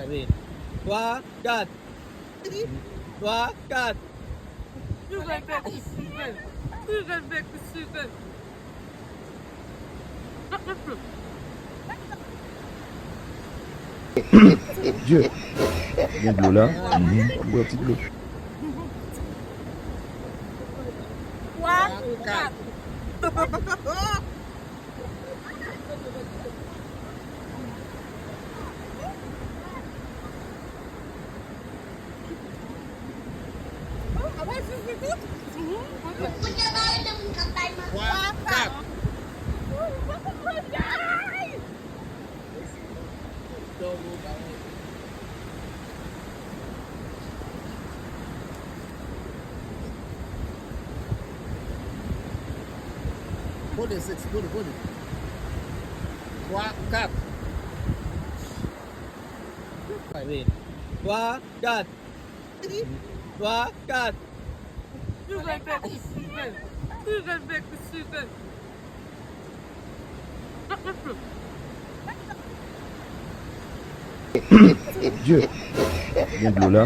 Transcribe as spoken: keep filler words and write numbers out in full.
Twa, kat. Twa, kat. Sucre bèk ou sucre. Sucre bèk ou sucre. Dye. Gen dlo la. Mhm. Bwè ti dlo. Twa, kat. Pwone sèks, pwone, pwone. Twa, kat. Twa, kat. Twa, kat. Sucre bèk ou sucre. Sucre bèk ou sucre. Dye. Gen dlo la.